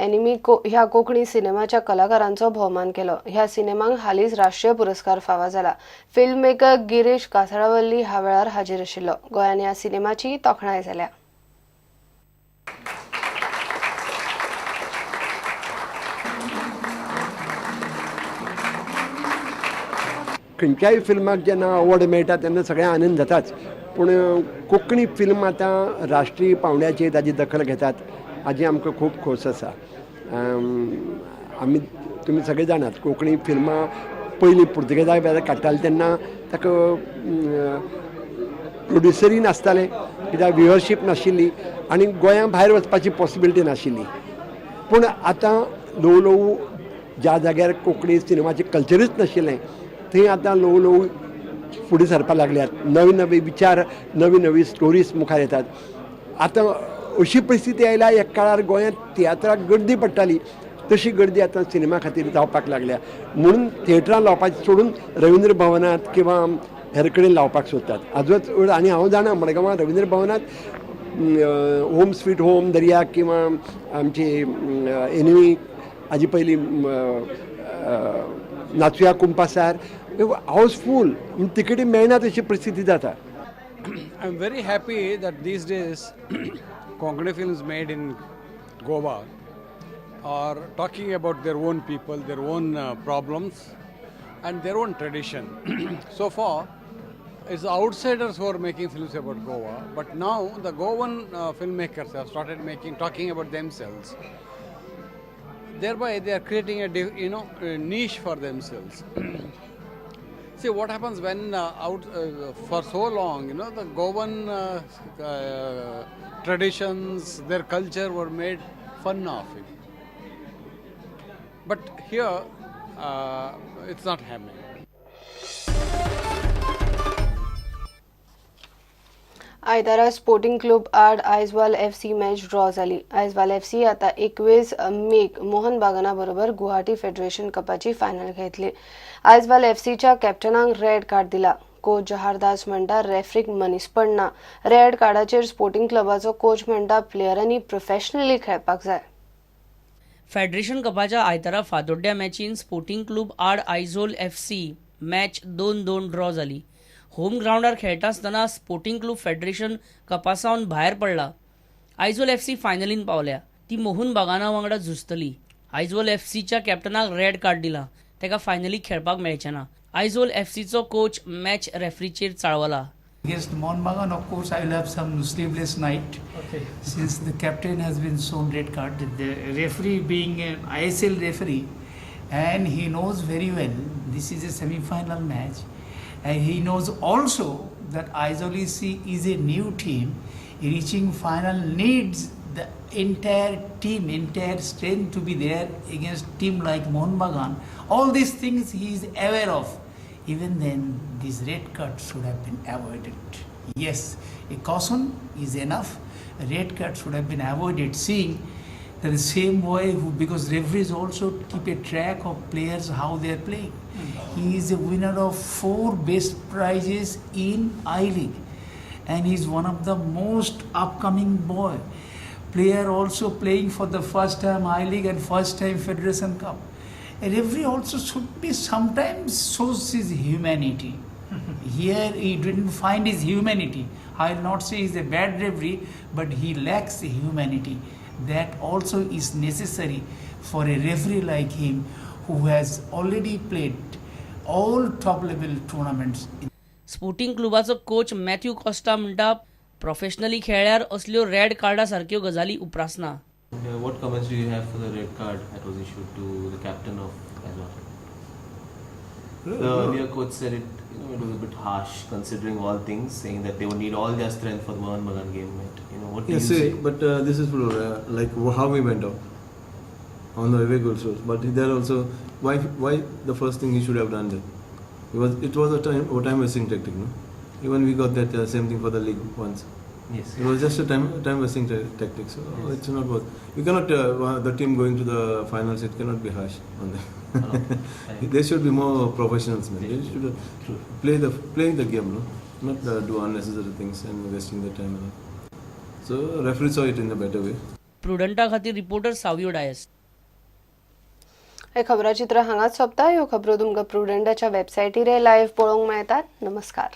Enemy ह्या कोंकणी सिनेमाच्या कलाकारांचो भोवमान केलो. ह्या सिनेमाक हालींच राष्ट्रीय पुरस्कार फावो जाला. फिल्म मेकर गिरीश कासारवल्ली ह्या वेळार हाजीर आशिल्लो. गोंयांत ह्या सिनेमाची तोखणाय जाल्या. खंयच्याय फिल्माक जेन्ना अवॉर्ड मेळटा तेन्ना सगळ्यांक आनंद जाताच, पूण कोंकणी फिल्म आतां राष्ट्रीय पांवड्याचेर ताजी दखल घेतात हाजी आमकां खूब खोस आसा. आमी तुमी सगळे जाणात, कोंकणी फिल्मां पयलीं पुर्तुगेजा वेळार काडटाले तेन्ना ताका प्रोड्युसरी नासताले, कित्याक व्युअरशीप नाशिल्ली आनी गोंया भायर वचपाची पॉसिबिलिटी नाशिल्ली. पूण आतां ल्हवू ल्हवू ज्या जाग्यार कोंकणी सिनेमाचें कल्चरूच नाशिल्लें थंय आतां ल्हवू ल्हवू फुडें सरपाक लागल्यात. नवे नवे विचार, नवी नवी स्टोरीज मुखार येतात. आतां अशी परिस्थिती आयल्या, एक काळार गोंयांत तियात्राक गर्दी पडटाली तशी गर्दी आतां सिनेमा खातीर जावपाक लागल्या. म्हणून थिएटरां लावपाचें सोडून रवींद्र भवनांत किंवा हेर कडेन लावपाक सोदतात. आजूच आनी हांव जाणा मडगांवां रवींद्र भवनांत होम स्वीट होम दर्या किंवा आमची एनिमी हाजी पयलीं नाचुया कुंपासार हाऊसफूल, तिकेटी मेळना तशी परिस्थिती जाता. I am very happy that these days Konkani films made in Goa are talking about their own people, their own problems and their own tradition. So far it's outsiders who are making films about Goa, but now the Goan filmmakers have started talking about themselves. Thereby they are creating a niche for themselves. See what happens when for so long, the Goan traditions, their culture were made fun of it. But here, it's not happening. आयतारा sporting club आड आयजवाल FC match draw जाली. आयजवाल FC आता 21 मेक मोहन बागाना बरोबर Guwahati federation कपाची final खेळटली. आयजवाल एफसीच्या कॅप्टनाक रेड कार्ड दिला. कोच जहारदास म्हणटा रेफ्रीक मनीसपण ना. रेड कार्डाचेर स्पोर्टिंग क्लबाचो कोच म्हणटा प्लेयरांनी प्रोफेशनली खेळपाक जाय. फेडरेशन कपाच्या आयतारा फातोड्ड्या मॅचीन स्पोर्टिंग क्लब आड आयजोल एफसी मॅच 2-2 ड्रॉ जाली. होम ग्रावंडार खेळटा आसतना स्पोर्टिंग क्लब फेडरेशन कपासावन भायर पडला. आयजोल एफसी फायनलीन पावल्या. ती मोहन बागाना वांगडा झुजतली. आयजोल एफसीच्या कॅप्टनाक रेड कार्ड दिला. ताका फायनली खेळपाक मेळचें ना. आयजोल एफसीचो कोच मॅच रेफ्रीचेर चाळवला. Against Mohun Bagan, of course, I will have some sleepless night. Okay. Since the captain has been shown red card, the referee being an ISL referee, and he knows very well this is a semi-final match, and he knows also that Aizawl FC is a new team. Reaching final needs the entire team, entire strength to be there against team like Mohun Bagan. All these things he is aware of. Even then, this red card should have been avoided. Yes, a caution is enough. A red card should have been avoided, seeing that the same way, because referees also keep a track of players, how they are playing. He is a winner of 4 best prizes in I-League, and he is one of the most upcoming boy player, also playing for the first time I-League and first time Federation Cup. A referee also should be sometimes shows his humanity. Here he didn't find his humanity. I will not say he's a bad referee, but he lacks humanity. That also is necessary for a referee like him, who has already played all top level tournaments. Sporting क्लबाचो coach Matthew Costa म्हणटा professionally खेळ्यार असल्यो red कार्डा सारक्यो गजाली उप्रासना. What comments do you have for the red card that was issued to the captain of Aizawl? The earlier coach said it, it was a bit harsh considering all things, saying that they would need all their strength for the Mohun Bagan game. But, what do you say? But this is like how we went out on the away goal source. But there also, why the first thing he should have done that? It was a time wasting tactic, no? Even we got that same thing for the league once. Yes. It was just a time wasting tactic, so yes. It's not worth. You cannot the team going to the finals. It cannot be harsh on them. No. They should be more professionals, man. They should play the game, no? Not do unnecessary things and wasting the time. And all. So referee saw it in a better way. प्रुडंटा खातीर reporter Savio Dias. हे खबराचित्र हांगाच सोंपता. ह्यो खबरो तुमकां प्रुडंटाच्या वेबसायटीर live पळोवंक मेळटात. नमस्कार.